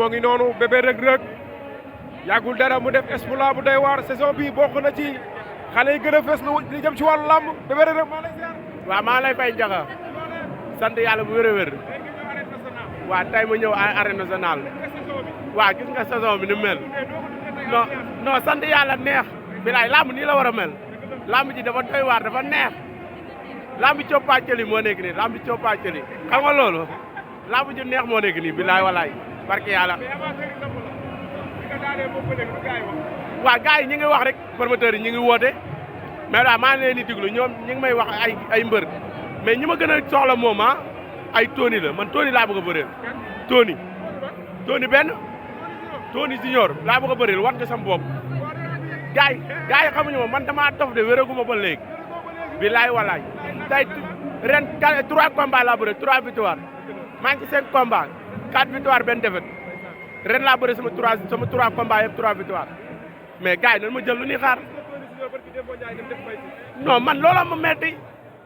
moo ngi noonu bébé Reug Reug yàggul dara mu def exploit bu doy waar saison bi bokk na ci xale yi gën a fës li jëm ci wàllu làmb bébé Reug Reug maa lay ziar. waaw maa lay fay njaga sant yàlla bu wér-wér waaw tey ma ñëw arène nationale waaw gis nga saison bi ni mel non sant yàlla neex bilaay làmb nii la war a mel làmb ji dafa doy waar dafa neex làmb coppacëli moo nekk nii làmb coppacëli xam nga loolu làmb ju neex moo nekk nii bilaay walaay barke yàlla waaw gars yi ñi ngi wax rek promoteurs yi ñi ngi woote mais daal maa ngi leen di diglu ñoom ñi ngi may wax ay mbër mais ñi ma gën a soxla moom ay Tony la man Tony laa bëgg a bëreel Tony benn Tony junior laa bëgg a bëreel wat nga sam bopp gars yi xamuñu ma man damaa dof de wéraguma ba léegi bilaay walaay tey ren 3 combats laa bëre 3 victoires maa ngi ci 5 combats 4 victoires benn défaite ren laa bëre sama 3 combats yëpp 3 victoires mais gars yi nan ma jël lu ñuy xaar non man looloo ma metti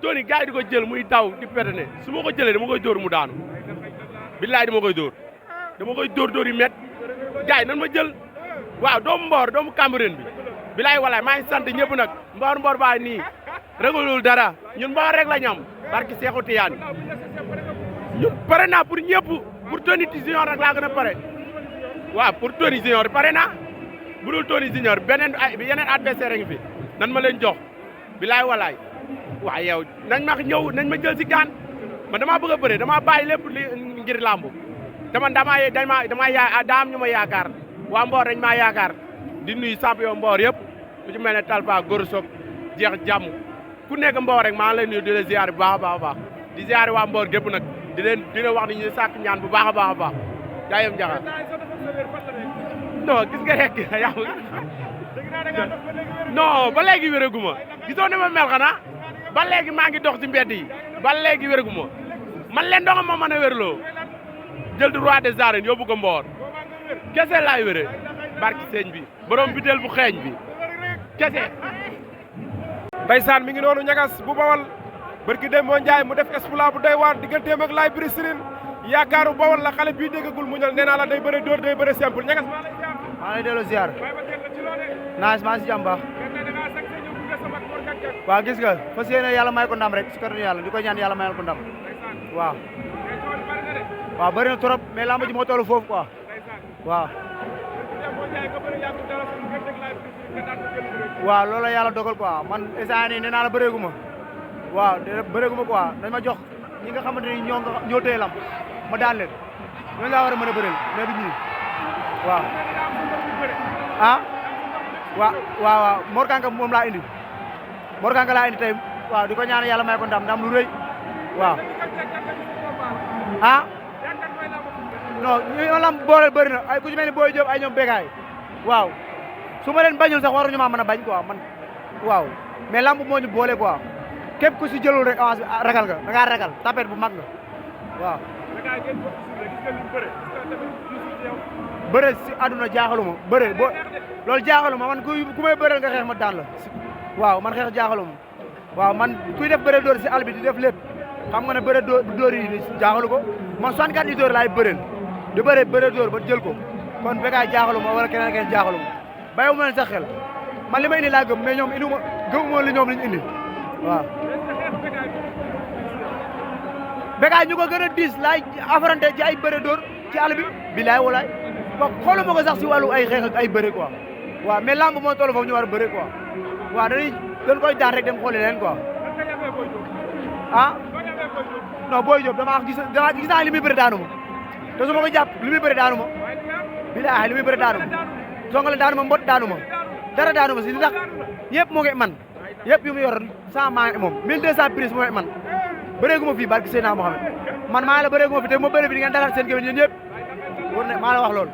Tony gars yi di ko jël muy daw di pétane su ma ko jëlee dama koy dóor mu daanu billaay dama koy dóor yu métti gars yi nan ma jël waaw doomu Mboor doomu Cameroun bi billaay walaay maa ngi sant ñëpp nag Mboor baa nii réglul dara ñun Mboor rek la ñam barki Seexu Tijaan ñun pare naa pour ñëpp pour Tony Junior nag laa gën a pare waaw pour Tony Junior pare naa bu dul Tony Junior yeneen adversaire ngi fi nan ma leen jox bilaay walaay waaw yow nañ ma jël si gaan man damaa bëgg a bëre damaa bàyyi lépp ngir làmb te man daam ñu ma yaakaar waa Mboor dañ maa yaakaar di nuyu champion Mboor yëpp ku ci mel ne Talfa Gor Sock jeex jàmm ku nekk Mboor rek maa ngi lay nuyu di la ziar bu baax a baax di ziar waa Mboor gépp nag di leen wax ni ñu sàkk ñaan bu baax a baax jaayam njaxa non gis nga rek yow non ba léegi wéraguma gisoo ne ma mel xanaa ba léegi maa ngi dox ci mbedd yi ba léegi wéraguma man leen doxam ma mën a wérloo jël du roi des arènes yóbbu ko Mboor kese laay wéré barki sëñ bi borom bitel bu xeeñ bi kese ndeysaan mi ngi noonu ñagas bu bawal barki Demba Ndiaye mu def exploit bu doy waar digganteem ak Laye Birisine yaakaaru bawal la xale bii déggagul mu ñal nee naa la day bëre dóor day bëre simple ñagas maa ngi lay delloo ziar naaj maa ngi si jàmm baax waaw gis nga fas yéene yàlla may ko ndam rek si kàttanu yàlla di ko ñaan yàlla mayal ko ndam waaw bëri na trop mais lamb ji moo toll foofu quoi waaw loolu la yàlla dogal quoi man instant nii nee naa la bëreeguma waaw bëreeguma quoi dañ ma jox ñi nga xamante ni ñoo téye lamb ma daan leen ñooñu laa war a mën a bëreel mais du ñii waaw waaw Mor Kanka moom laa indi Mor Kanka laa indi tey waaw di ko ñaan yàlla may ko ndam lu rëy waaw non ñu lamb boole bëri na ay ku ci mel ni Boy Diop ay ñoom Bégaay waaw su ma leen bañul sax waruñu maa mën a bañ quoi man waaw mais lamb moo ñu boole quoi képp ku si jëlul rek avance bi ragal nga da ngaa ragal tapet bu mag nga waaw bëre si àdduna jaaxaluma bëre loolu jaaxaluma man ku may bëreel nga xeex ma daan la waaw man xeex jaaxaluma waaw man kuy def bëre dóor si àll bi di def lépp xam nga ne bëre dóor yi jaaxalu ko man 64 yi dóor laay bëreel di bëre dóor ba jël ko kon Bécaye jaaxaluma wala keneen jaaxaluma bàyyiwuma leen sax xel man li ma indi laa gëm mais ñoom indi ma gëmuma li ñoom liñ indi waaw Bécaye ñu ko gën a diis laay affronté ci ay bëre dóor ci àll bi bilaay walaay ba xooluma ko sax si wàllu ay xeex ak ay bëre quoi waaw mais lamb moo toll foofu ñu war a bëre quoi waaw dañ koy daan rek dem xooli leen quoi non Boy Diop dama gis naa li muy bëre daanu ma te su ma ko jàpp li muy bëre daanu ma bilaay li muy bëre daanu ma songale daanu ma mbot daanu ma dara daanu ma si li tax yëpp moo ngi man yëpp yu mu yor 100 maa ngi moom 1200 prise moo ngi man bëreegu ma fii barki Seydina Mohamed man maa la bëreegu ma fi te ma bëre fi di ngeen dalal seen géwél yéen ñëpp war na maa la wax loolu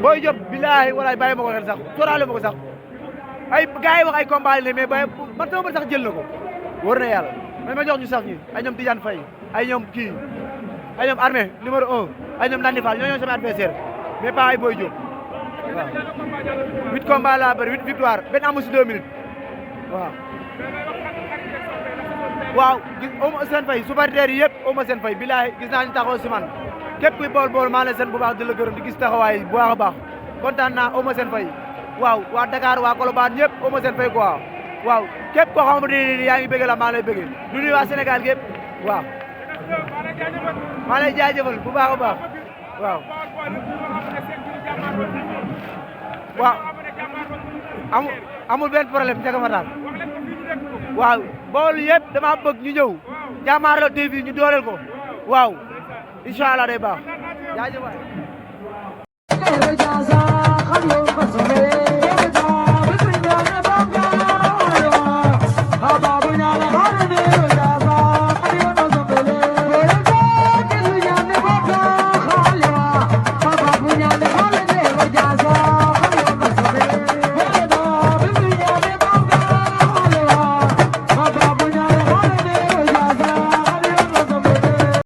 Boy Diop bilaay walaay bàyyi ma ko xel sax sóoraale ma ko sax ay gars yi wax ay combat ne mais bàyyi man sama bër sax jël na ko war na yàlla mais ma jox ñu sax ñi ay ñoom Tidiane Faye ay ñoom kii ay ñoom armée numéro 1 ay ñoom Nandi Fall ñoo sama adversaire mais pas ay Boy Diop waaw 8 combats laa bëri 8 victoire benn amu si 2 minutes waaw gis Eumeu Sène Faye supporters yi yëpp Eumeu Sène Faye bilaay gis naa ñu taxaw si man képp kuy bool maa leen seen bu baax di la gërëm di gis taxawaay bu baax a baax kontaan naa oma seen fay waaw waa Dakar waa Colobane ñëpp oma seen fay quoi waaw képp koo xamante ni yaa ngi bëgg la maa lay bëggee du nuyu waa Sénégal gépp waaw maa lay jaajëfal bu baax a baax waaw waaw amul benn problème Ndiaga Matar waaw bool yëpp dama bëgg ñu ñëw Jàmmaarloo TV ñu dooleel ko waaw incha allah day baax jaajëf waay